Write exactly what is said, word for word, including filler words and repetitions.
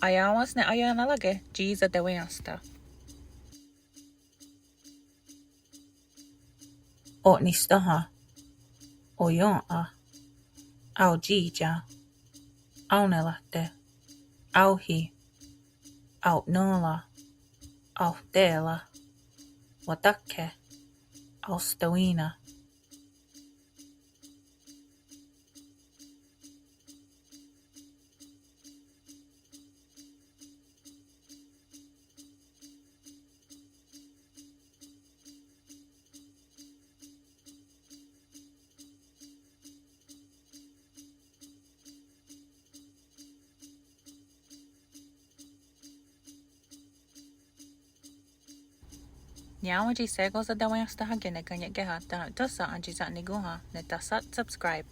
Aiá:wens ne aionará:ke' tsi satewé:ienhsta. O'nisténha. Oién:ha. Aotsí:tien. Aoneráhte. Aóhi. Aonón:ra. Aohté:ra. Wa'tákhe. Aostawí:na. Niá:wen tsi shé:kon satewé:ienhsthahà:ke' ne Kanien'kéha tánon' tóhsa entsi'tsa'nikón:ha ne tahsat subscribe.